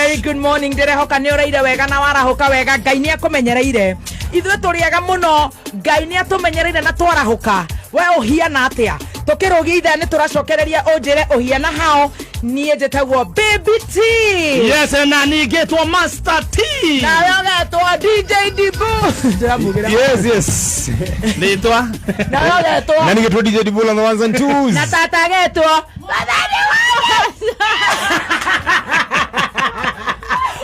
Very good morning. Ndirehoka nĩ ũraire wega na warahũka wega. Ngai nĩ akũmenyereire. Ithuĩ tũrĩega mũno. Ngai nĩ atũmenyereire na twarahũka. We ũhiana atĩa? Tũkĩrũgia ithaa nĩ tũracokereria ũnjĩre ũhiana hao. Niĩ njĩtagwo Baby T. Yes, na ningĩtwo Master T. Nawe ũgetwo DJ Dibu. Ndĩramugĩra. Yes. Rĩtwa. Nawe ũgetwo Nani getwo DJ Dibul on the ones and twos. Na tata agetwo Wathani wa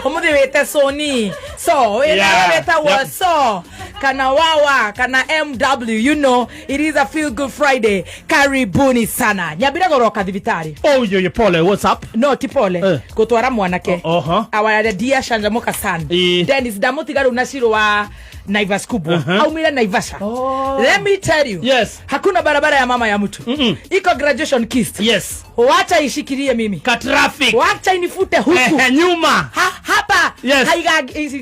umuthi wite Sony so wĩna wĩtagwo so kana wawa kana MW. You know it is a feel good Friday. Karibuni sana. Nyambire gũroka thibitarĩ. Oh, yo, yo, pole, what's up? No ti pole. Gũtwara mwanake. Oho. Our dear Shanjamuka son. Dennis ndamũtiga rĩu na Shiro wa Naivas kubwa. Aumire Naivasha. Oh. Let me tell you, hakuna barabara ya mama ya mtu. Iko graduation kist. Wacha ishikilie mimi. Ka traffic. Wacha inifute huku. Nyuma. Hapa. Haiga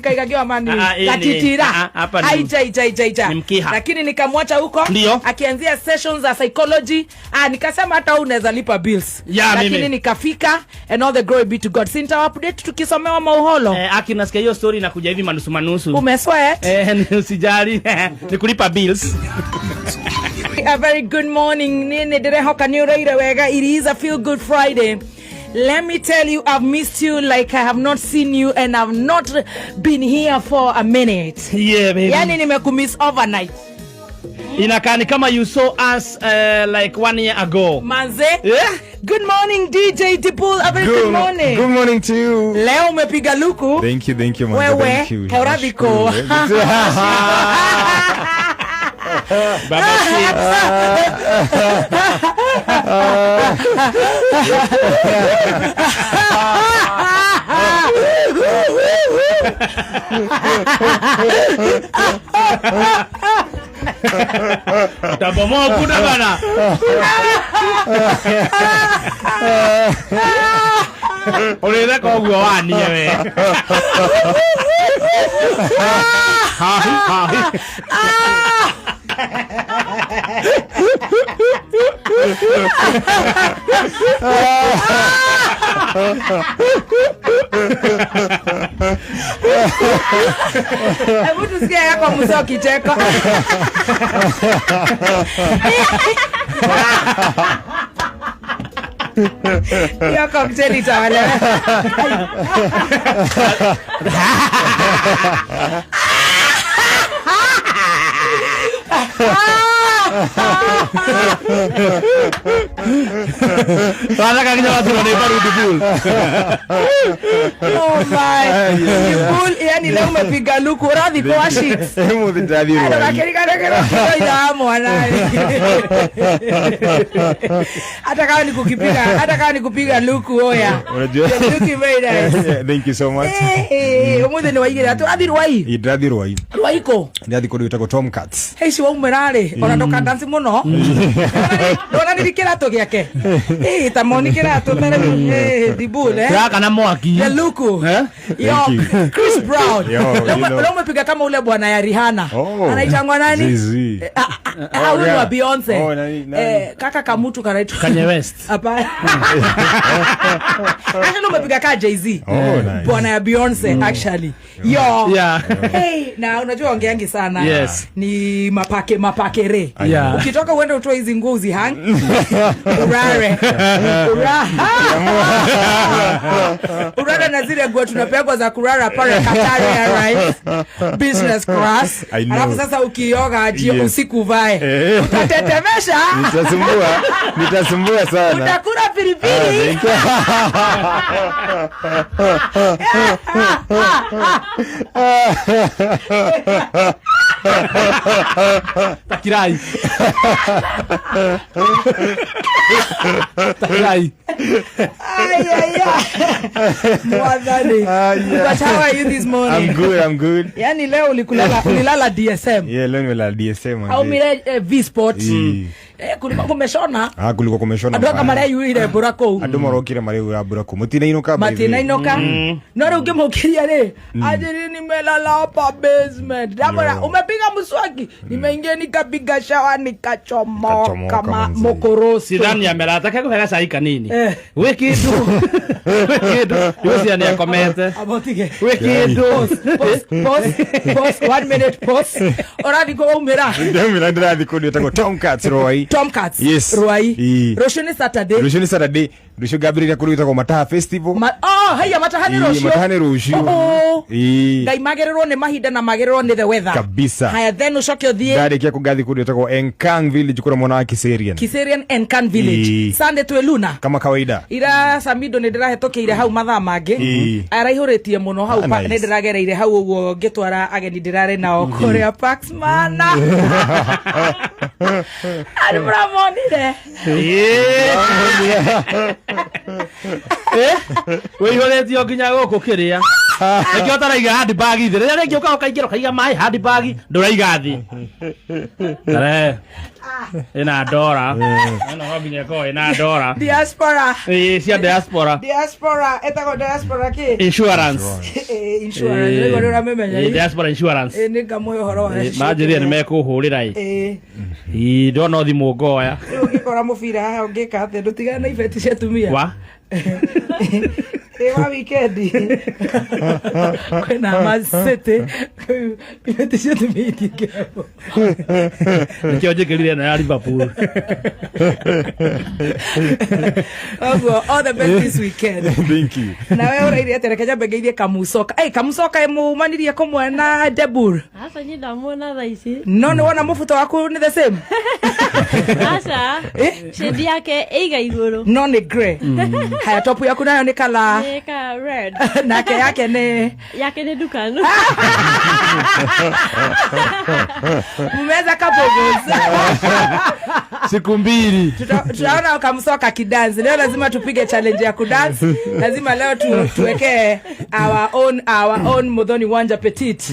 kaigagiwa mani. Ah, ah, hii ni- Gatitira. ah, ah, hapa ni- Haija ija ija ija. Ni mkiha. Lakini nikamwacha huko. Akianzia sessions za psychology. Ah, nikasema hata wewe unaweza lipa bills. Yeah, Lakini mimi. Nikafika and all the glory be to God. Sinta update tukisomewa mauholo. Eh, aki nasikia hiyo story inakuja hivi manusu manusu. Umesweat? Eh, usijali. Ni kulipa bills. A very good morning. Nini ndirehoka nĩ ũraire wega. It is a feel good Friday. Let me tell you, I've missed you like I have not seen you and I've not been here for a minute. Yeah, baby. Yani nimekumiss overnight. Inakaa ni kama you saw us like one year ago. Manze. Yeah? Good morning, DJ Dipul. A very good morning. Good morning to you. Leo umepiga luku. Thank you, manze. Wewe, Thank you. kauradhiko. Nashukuru. Baba Chips. Utabomoa ukuta bana. Ũrĩtheka ũguo wanie we. Hahi, hahi. Hebu tusikie yako mzee kicheko. Hiyo cocktail itawalewa. Watheka nginya waturwo nĩ mbaru Dibul. Oh my. Dibul, yani leo umepiga luku urathi kwa sheets. Mũthĩ ndĩrathiĩ Andũ rwai. makĩriganĩrwo kĩroitha wa mwana. Hata kama ni kukipiga, hata kama ni kupiga luku oya. Unajua? You're looking very nice. Yeah, thank you so much. Eh, eh, ũmũthĩ nĩ waigĩrĩra tũrathiĩ Rwai. Ĩ, ndĩrathiĩ Rwai. Rwai kũ? Ndĩrathiĩ kũndũ gwĩtagwo Tomcats. Ici waumĩra rĩ, ona ndũkandanci mũno. Ndonanirie kĩratũ gĩake. Eh, ta moni kĩratũ mbere eh, Dibul, eh. Kĩrakana mwaki. The luku. Eh? Yo, Thank you. Chris Brown. Yo, you know. Leo umepiga kama ule bwana ya Rihanna. Oh. Anaitangwa nani? Jay-Z. Eh, ah, ah, ah, Oh, huyu ni wa yeah. Beyonce. Oh, nani, nani? Eh, kaka kamutu kanaitwa Kanye West. Hapana. Actually umepiga kaa Jay-Z. Oh, nice. Bwana ya Beyonce actually. Yo. Hey, na unajua ongeangi sana. Ni mapake mapakere. Ukitoka uende utoe hizi nguo uzihang. Urare. Urare na zile nguo tunapewa za kurara pale Qatar Airlines business class. I know. Alafu sasa ukioga jio usiku uvae. Eh. Utatetemesha. Nitasumbua, nitasumbua sana. Utakula pilipili. Ah, thank you. Takirai. Takirai. Ay, ay, ay. Mwadhani. Ah, yeah. But how are you this morning? I'm good, I'm good. Yani leo ulikulala, ulilala DSM. Yeah, leo nimelala DSM. Au mire V Sport. Kulikuwa kumeshona. Ah, kulikuwa kumeshona. Andũ anga mbaya. Mareyuire mbura kũu. Andũ marokire mareyuira mbura kũu. Mũtinainũka by the way. Matinainũka, no rĩu ngĩmũkĩria rĩ, anjĩrire nimelala hapa basement. Ndamwĩra, Yo. "Umepiga mswaki?" "Nimeingia nikapiga shawa nikachomoka." Nikachomoka, manzi. Mokorosto. Sidhani amelala take kuhega cai kanini. Eh. Gwĩ kĩndũ, gwĩ kĩndũ gwĩciria nĩ akomete. Abotige. Gwĩ kĩndũ. Pause, pause, pause, one minute pause. Ũrathiĩ kũ waumĩra? Ndaumĩra, ndĩrathiĩ kũndũ ĩtagwo Tomcats Rwai. Tomcats. Yes. Rwai. Ii. Rũciũ nĩ Saturday. Rũciũ nĩ Saturday. Rũciũ ngambĩrĩria kũndũ gwĩtagwo Mataha Festival. Oh, haiya, Mataha nĩ Ii, rũciũ. Mataha nĩ rũciũ. Oh, oh. Ii. Ngai magĩrĩrwo nĩ mahinda na magĩrĩrwo nĩ the weather. Kabisa. Haya, then ũcoke ũthiĩ? Ndarĩkia kũ ngathiĩ kũndũ gwĩtagwo Enkang Village kũrĩa mwena wa Kiserian. Kiserian Enkan Village. Ii. Sunday twĩ Luna. Kama kawaida. Ira Samido nĩ ndĩrahetũkĩire hau mathaa mangĩ. Ii. Araihũrĩtie mũno hau. Ah, nice. Nĩ ndĩragereire hau ũguo ngĩtwara ageni ndĩrarĩ nao kũrĩa Paxmana arĩ mũramonire. Wĩihũrĩtio nginya gũkũ kĩrĩa nĩkĩo ũtaraiga handbag thĩ. Rĩrĩa rĩngĩ ũkaga ũkaingĩra ũkaiga maĩ handbag ndũraiga thĩ. Tare ĩna ndora ĩno no nginya ĩkorwo ĩna ndora. Diaspora. Ĩĩ, cia diaspora. Diaspora ĩtagwo diaspora kĩ? Insurance. Insurance rĩu nĩ ũramĩmenya. Ĩĩ, diaspora insurance. Nĩ ngamũhe ũhoro wa Manjĩrire nĩ mekũhũrĩra ĩ. Ĩĩ, ndona thimũ ngoya. Rĩu ũngĩkora mũbira haha ũngĩka atĩa? Ndũtigane na ibeti cia atumia. Wa Ĩ wa wikendi kwĩna Man City, ibeti cia atumia itingĩragwo. Nĩkĩo njĩkĩrire ĩno ya Liverpool. Ũguo all the best this weekend. Thank you. Nawe ũraire atĩa? Reke nyambe ngeithie Kamucoka. Ĩ Kamucoka, mũmanirie kũmwe na Debur? Aca, niĩ ndamuona thaa ici. No nĩ wona mũbuto waku nĩ the same? Aca. Eh? Shade yake ĩiga igũrũ. No nĩ grey. Haya, topu yaku nayo nĩ kala? Nĩ ka red. Nake yake nĩ? Yake nĩ ndukanu. Mmeweza couples. Siku mbili. Tutaona Kamsoka kidance leo. Lazima tupige challenge ya kudance. Lazima leo tuwekee our own Muthoni Wanja Petit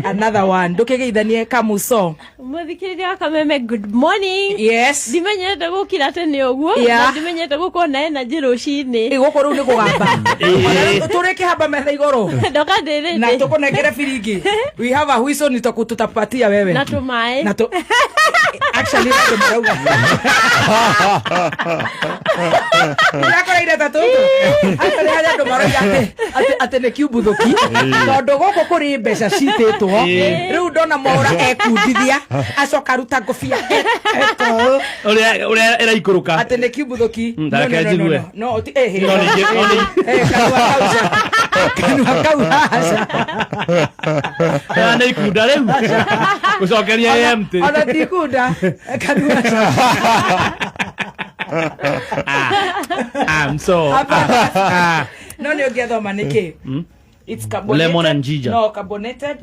another one. Ndũkĩgeithanie, Kamuso. Mũthikĩrĩria wa Kameme, good morning. Yes. Ndimenyete gũkira tene ũguo. Na ndimenyete gũkorwo na energy rũcinĩ. Ĩ, gũkũ rĩu nĩ kũgamba. Ona rĩu tũrĩkĩhamba metha igũrũ. Ndoka ndĩrĩndĩ. Na tũkũnengere biringi. We have a whistle, nitaku tutapatia wewe. Na tũmaĩ. Na tu actually andũ marauga ndĩrakoreire ta tũtũ. Actually harĩ andũ marauga atĩ nĩ kiumbuthũki tondũ gũkũ kũrĩ mbeca citĩtwo. Rĩu ndona Mwaũra ekundithia, acoka aruta ngũbia eko Ũrĩa ĩraikũrũka. Atĩ nĩ kiumbuthũki. Mm, No, no, reke no, no, njigue. no, no, ti No, ningĩ- no, kanua kau ca, kanua kau aca. Kana nĩ ikunda rĩu gũcokeria empty. Ona ti kunda, kanua ca. I'm so Hapana. No nĩ ũngĩathoma nĩkĩ? It's carbonated. Lemon and ginger. No, carbonated.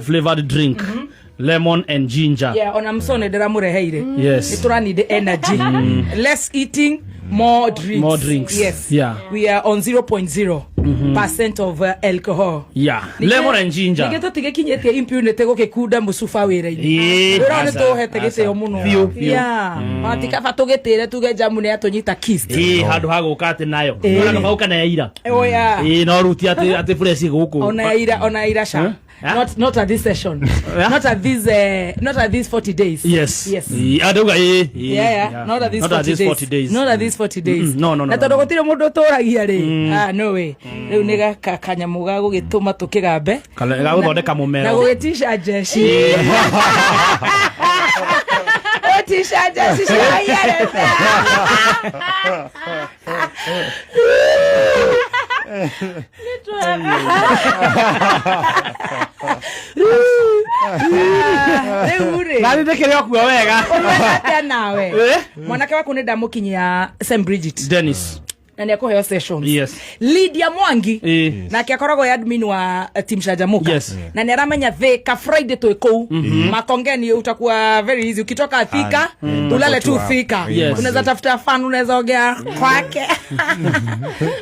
Flavored drink, lemon and ginger. Yeah, ona mso nĩ ndĩramũreheire. Yes. Nĩ tũranid energy. Less eating, more drinks. More drinks. Yes. We are on 0.0% of alcohol. Yeah, lemon and ginger. Ningĩ tũtigĩkinyĩtie impunity gũgĩkunda mũcuba wĩra-inĩ. Ĩĩ, Wĩra ũyũ nĩ aca, tũũhete aca. gĩtĩo mũno. Biũ, biũ. Yeah. Ona ti kaba tũgĩtĩre tuge njamu nĩ atũnyita kissed. Ĩĩ, handũ ha gũka atĩ nayo. Ĩĩ. Ona kaba gũka na ya ira. Oh, yeah. Ĩĩ, no ruti atĩ fresh gũkũ. Ona ira, ona ira sha. Huh? Not at this session. Yeah? Not at these 40 days. Yes. Yes. Ĩĩ, andauga ĩĩ, ĩĩ, Yeah. Not at these Not 40 at these days. 40 days. Not at these 40 days. No, Na no, tondũ no. gũtirĩ mũndũ ũtũragia rĩ. Ah, no way. Rĩu nĩ gaka kanyamũ ga gũgĩtũma tũkĩgambe. Ga gũthondeka Na mũmero. gũgĩtica njeci. Gũtica njeci cia IRS. Rĩu rĩ. Nani ndĩkĩrĩ okua wega. Ũrwenda atĩa nawe? Eh? Mwanake waku nĩ ndamũkinyia St Bridget. Dennis. Na nä akåheo sessions. Lydia Mwangi nake akoragwo admin wa team Shanjamuka. Na nä aramenya Thika Friday twĩ kũu Makongeni, utakuwa very easy ukitoka Thika, ulale tu Thika. Unaweza tafuta fan, unaweza ongea kwake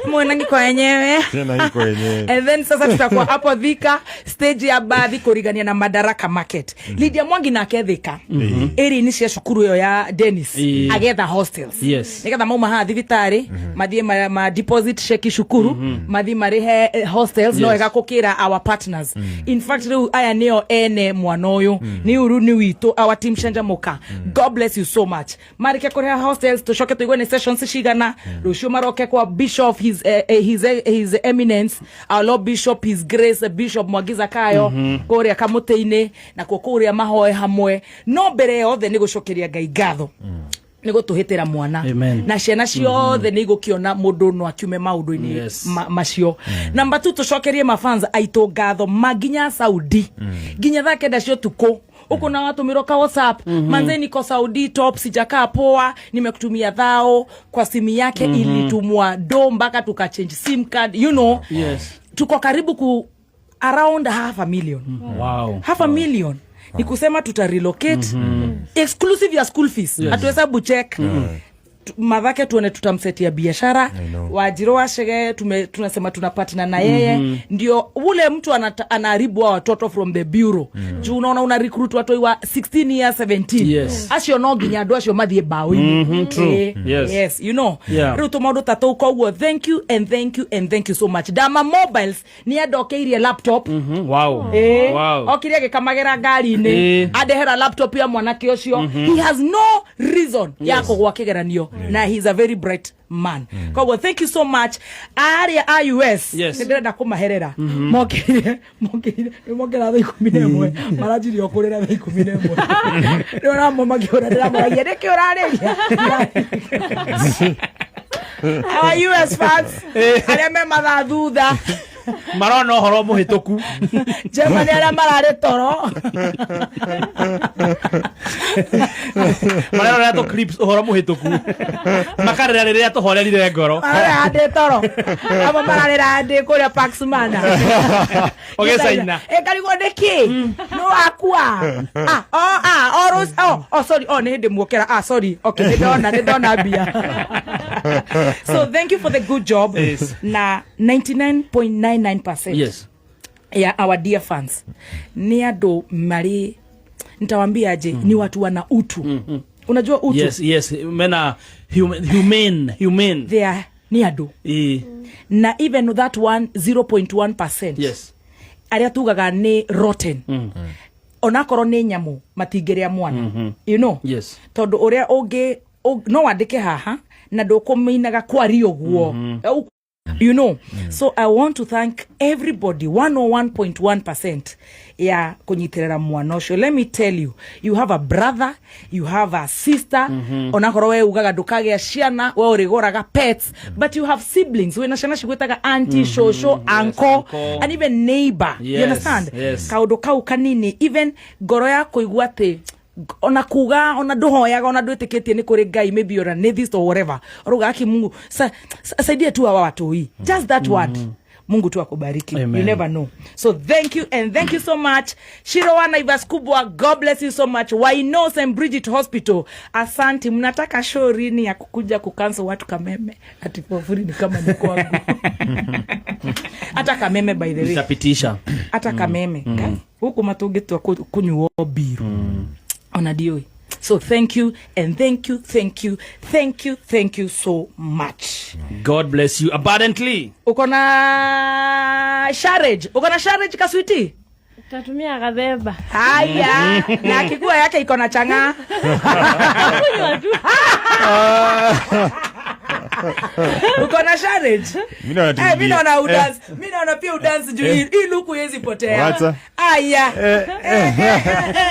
mwenangi kwa wenyewe. Tena iko yenyewe. And then sasa tutakuwa hapo Thika, stage ya bathi kũrigania na Madaraka Market. Lydia Mwangi nake Thika ĩrĩ-inĩ cia cukuru ĩyo ya Dennis, agetha hostels nigetha mauma haha thibitarĩ mathiĩ ma deposit cheki cukuru, mathiĩ marĩhe hostels. No wega gũkĩra our partners. In fact, rĩu aya nĩo ene mwana ũyũ, nĩ uru nĩ witũ, our team Shanjamuka. God bless you so much. Marĩkia kũrĩha hostels, tũcoke tũigue nĩ sessions cigana. Rũciũ maroke kwa bishop, his eminence our Lord Bishop, his grace Bishop Mwangi Zakayo, kũrĩa kamũtĩ-inĩ nakuo kũrĩa mahoe hamwe. No mbere yothe nĩ gũcokeria Ngai ngatho nä gå tå hä tä ra mwana. Amen. Na ciana ciothe nä igå kä ona må ndå no akiume maå ndå-inä macio. Namba tu, tå cokerie mafans aitå ngatho ma nginya Saudi, nginya thaa 9 cia ũtukũ huko na watumirwo ka WhatsApp, "Manze, niko Saudi top, sijakaa poa, nimekutumia thao." Kwa simu yake ilitumwa do mpaka tukachange SIM card. Tuko karibu ku around half a million. Half a million ni kusema tuta relocate exclusive ya school fees. Hatuhesabu check. Madhake tuone tutamsetia biashara. Know. Wajiro Washege tunasema tuna partner na yeye. Ndio ule mtu anaharibu wa watoto from the bureau. Juu unaona una recruit watu wa 16 years, 17. Acio no nginya andũ acio mathiĩ mbaũ-inĩ. True. Yes, you know. Rĩu tũmaũndũ ta tũu, koguo thank you and thank you and thank you so much. Dama Mobiles nĩ andokeirie laptop. Okire agĩkamagĩra ngari-inĩ, andehera laptop ya mwanake ũcio. He has no reason ya kũgwa kĩgeranio na he's a very bright man. Koguo thank you so much. Arĩa a US, nĩ ndĩrenda kũmaherera. Mokire mokire nĩ mokĩra thaa 11, maranjirie o kũrĩra thaa 11. Rĩu namo makĩũra, ndĩramoragia nĩkĩ ũrarĩria. Our US fans arĩa me mathaa thutha Marona ũhoro mũhĩtũku. Germany arĩa mararĩ toro. Marerorera tũ clips ũhoro mũhĩtũku, makarĩra rĩrĩa tũhorerire ngoro. Mararĩra ndĩ toro, amwe mararĩra ndĩ kũrĩa Paxmana. Ũgĩcaina. Ĩngarigwo nĩkĩ nĩ wakua. Ah, oh, ah, oh, Rose, oh, oh, sorry, oh, nĩ hĩndĩ muokera. Ah, sorry, okay, nĩ ndona mbia. So thank you for the good job. Na 99.99% ya our dear fans nĩ andũ marĩ, nitawambia aje, ni watu wana utu. Unajua utu? Yes, mena human, humane. They are, nĩ andũ. Na even that one 0.1% arĩa tugaga nĩ rotten, onakorwo nĩ nyamũ matingĩrĩa mwana. Tondũ ũrĩa ũngĩ no wandĩke haha na ndũkũmĩinaga kwaria ũguo. So I want to thank everybody, 101.1% ya kũnyitĩrĩra mwana ũcio. Let me tell you, you have a brother, you have a sister. Onakorwo we ugaga ndũkagĩa ciana, we ũrĩgũraga pets, but you have siblings. Wĩna ciana cigwĩtaga auntie, shosho, uncle, uncle. And even neighbor. You understand? Yes. Kaũndũ kau kanini, even ngoro ya kũigua atĩ ona kuga ona ndũhoyaga, ona ndwĩtĩkĩtie nĩ kũrĩ Ngai, maybe you're an atheist or whatever, oruga aki Mungu saidia tu hawa watoi. Just that word, Mungu tu akubariki. Amen. You never know. So thank you and thank you so much. Shiro wa Naivas kubwa, God bless you so much. Waino St Bridget Hospital, asanti. Mnataka show rini ya kukuja kucancel watu Kameme ati for free? Ni kama ni kwangu. Hata Kameme, by the way, Nitapitisha. Hata Kameme huku matũngĩtua kũnyuo mbiru ona ndiũĩ. So thank you and thank you, thank you, thank you, thank you so much. God bless you abundantly. Uko na sharage, uko na sharage kaswiti. Tatumia gathemba. Haya, na akikuwa yake iko na chang'aa. Kunywa tu. Uko na sharage. Mi naona Eh, mi tuingie. naona udance, mi naona pia udance juu hii luku haiwezi potea. Wacha. Aya. Eh, eh, eh,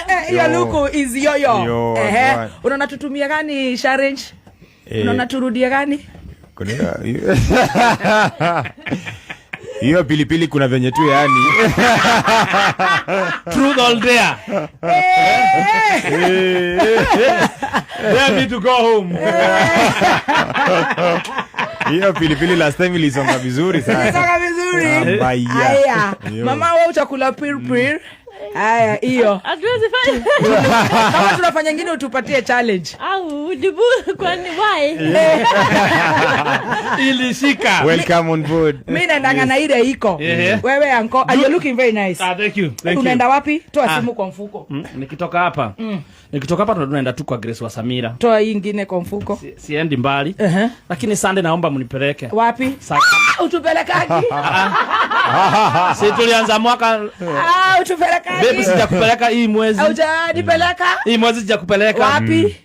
eh, hiyo Yo. luku is yoyo. Yo, Ehe. right. Unaona tutumia gani sharage? Eh. Unaona turudie gani? Hiyo pilipili kuna venye tu yani. Truth or dare? Eh, Dare me to go home. Hiyo pilipili last time ilisonga vizuri sana. Sasa vizuri. Ambaya. Aya. Yo. Mama, wewe utakula pilipili. Aya, hiyo. Hatuwezi fanya. Kama tunafanya ingine, utupatie challenge. Au dibu, kwani why? Ilishika. Welcome on board. Mi naendanga na ile iko. Wewe anko, and you're looking very nice. Ah, thank you, thank you. Unaenda wapi? Toa simu kwa mfuko. Nikitoka hapa tunaenda tu kwa Grace wa Samira. Toa hii ingine kwa mfuko. Siendi mbali. Lakini Sunday naomba mnipeleke. Wapi? Ah, utupelekaki? Si tulianza mwaka? Ah, utupelekaki? Baby, sijakupeleka hii mwezi. Haujanipeleka. Hii mwezi sijakupeleka. Wapi?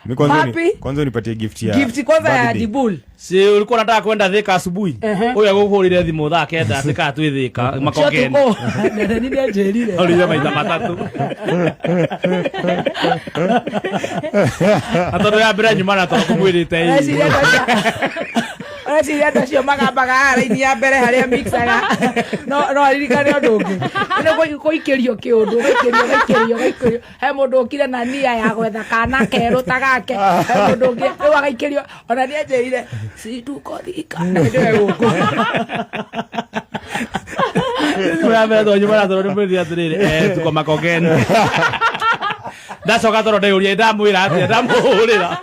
Mi kwanza Wapi? Kwanza unipatie gift ya Gift kwanza ya birthday. Dibul. Si ulikuwa unataka kwenda Thika asubuhi? Huyu agũkũhũrire thimũ thaa 9 atĩ kana twĩ Thika Makongeni. Nini anjĩrire? Aurire maita matatũ. Na tondũ ya mbere nyuma na tondũ kũmwĩrĩte ĩĩ. Ũreciria andũ acio magambaga haha raini ya mbere harĩa mixaga no aririkane ũndũ ũngĩ? Nĩ kũikĩrio kĩũndũ, gaikĩrio, gaikĩrio, gaikĩrio. He mũndũ ũkire na nia ya gwetha kana kerũ ta gake. He mũndũ ũngĩ rĩu agaikĩrio. Ona nĩ anjĩrire situko Thika na hĩndĩ ĩyo gũkũ. Thimũ ya mbere tondũ nyuma na tondũ nĩmwĩrire atĩrĩrĩ, tuko Makongeni. Ndacoka tondũ ndeyũria ndamwĩra atĩa ndamũhũrĩra.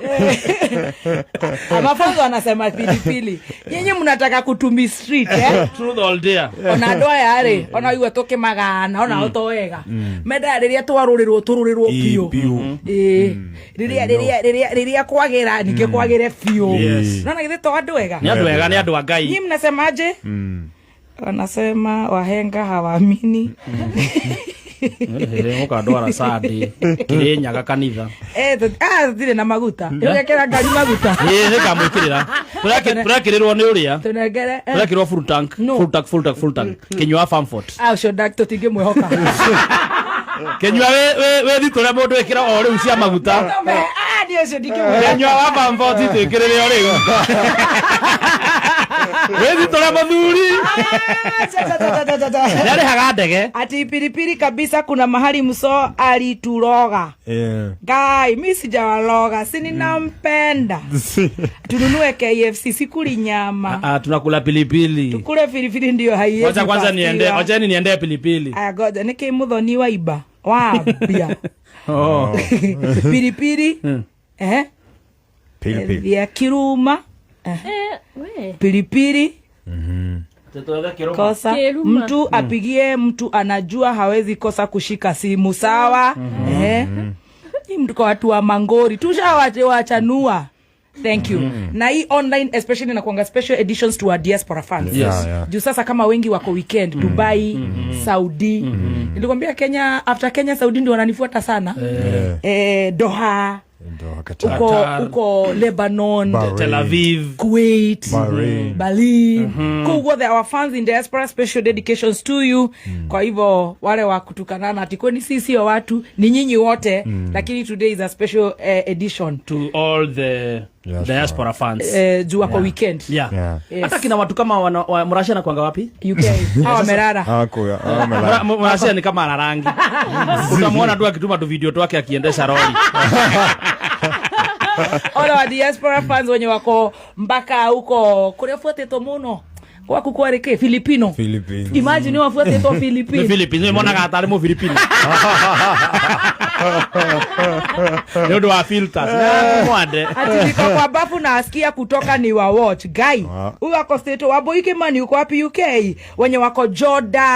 Mafunzo anasema pilipili. Nyinyi mnataka kutumistreat, eh? Truth or dare. Ona andũ aya rĩ, ona igua tũkĩmagana ona to wega mendaga rĩrĩa twarũrĩrwo tũrũrĩrwo biũ. Biũ. Ĩĩ, rĩrĩa rĩrĩa rĩrĩa rĩrĩa kwagĩra ningĩ kwagĩre biũ. Yes. Nona githĩ to andũ ega? Nĩ andũ ega, nĩ andũ a Ngai. Nyinyi mnasemaje? Wanasema wahenga hawaamini. Ũkandwara Sunday Kĩrĩnyaga kanitha. Eh, ah, tutirĩ na maguta. Ũgekĩra ngari maguta? Ĩĩ, nĩkamwĩkĩrĩra. Tũrekĩrĩrwo nĩ ũrĩa Tũnengere, eh. tũrekĩrwo full tank. No. Full tank, full tank, full tank. Kĩnyua Famfort. Ah, ũcio tũtingĩmwĩhoka. Kĩnyua wĩ thitũ ũrĩa mũndũ ĩkĩra o rĩu cia maguta. Ah, niĩ ũcio ndingĩmwĩhoka. Kĩnyua wa Famfort twĩkĩrĩre o rĩu wĩ thitũ ũrĩa mũthuri. Ah, cha, cha, cha, cha, cha, cha. Nĩarĩhaga ndege. Ati pilipili kabisa. Kuna mahali mso alituroga. Guy, mi sijawaloga, si ninampenda. Tununue KFC, sikuli nyama. Ah, tunakula pilipili. Tukule pilipili ndio haiwezi Wacha kwanza niende, pasiwa. wacheni niende pilipili. Aya, goja niki muthoni wa iba wambia. Oh. Pilipili, eh. Pilipili. Ya kiruma. Eh, we. Pilipili. Kosa Kiruma. mtu apigie mtu anajua hawezi kosa kushika simu, sawa, eh. Hii mtu kwa watu wa mangori tushawachanua. Thank you. Na hii online especially nakuanga special editions to our diaspora fans. Yes. Yeah. Juu sasa kama wengi wako weekend Dubai, Saudi. Nilikwambia Kenya, after Kenya, Saudi ndio wananifuata sana. Eh, Doha. Ndo Qatar. Uko Qatar. uko Lebanon. Bahrain. Tel Aviv. Kuwait. Bahrain. Berlin. Kuu guothe, our fans in diaspora, special dedications to you. Kwa hivyo wale wa kutukanana ati kwani sisi sio watu, ni nyinyi wote, lakini today is a special edition To all the Diaspora. diaspora fans. Juu wako weekend. Yeah. Yeah. Yes. Hata kina watu kama Mrashia anakuanga wapi? UK hawa wamelala. Hako, wamelala. Mrashia ni kama ana rangi. Utamwona tu akituma tu video twake akiendesha roli. All our diaspora fans wenye wako mpaka huko kuria fuatetwo muno gwaku kwarĩ kĩ? Filipino. Philippines. Imagine wafuatetwo Nĩ Philippines. Philippines nĩ monaga atarĩ Mũfilipino nĩ ũndũ wa filters. Mwande. Ati niko kwa bafu na asikia kutoka ni wa watch guy. Wow. Huyu ako state wa Boike. Uko wapi UK? Wenye wako Jordan.